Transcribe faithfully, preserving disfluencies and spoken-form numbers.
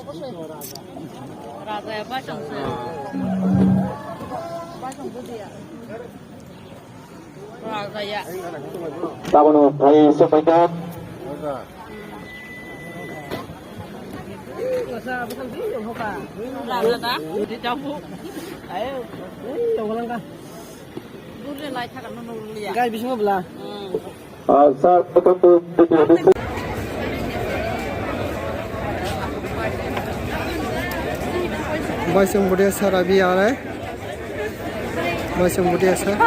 Raja ya basang se. Basang budia. Raja ya. Tabono phai se paikha. Raja da. Di tabu. Ayo. Dure lai thaka no no liya. Gai bisingo bla. Hmm. Ah, sir, Baisong Budia sir abi are. Baisong Budia sir.